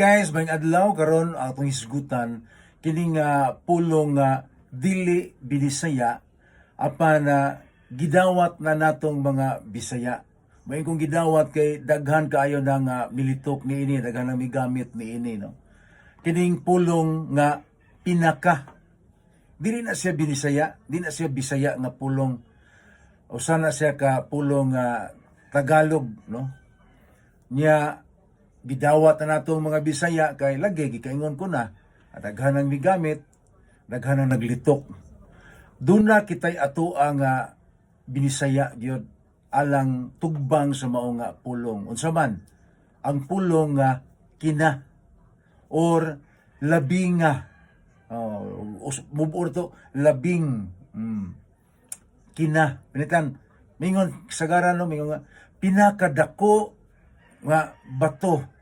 Guys, maayong adlaw. Karon ang atong hisgutan kini nga pulong nga dili Binisaya apan gidawat na natong mga Bisaya. Main kong gidawat kay daghan kaayo na nga militok niini, daghan na migamit niini, no. Kining pulong nga pinaka, dili na siya Binisaya, di na siya Bisaya nga pulong. Usa na siya ka pulong nga Tagalog, no. Nya gidawat na natong mga Bisaya kay lagi gikaingon ko na at daghan ang migamit, daghan ang naglitok. Doon na kita'y ato ang Binisaya gyud alang tugbang sa mao nga pulong. Unsa man ang pulong nga kina or labi nga, oh, move or to labing, kina pinitan mingon sagaran, no, mingon nga pinakadako nga bato.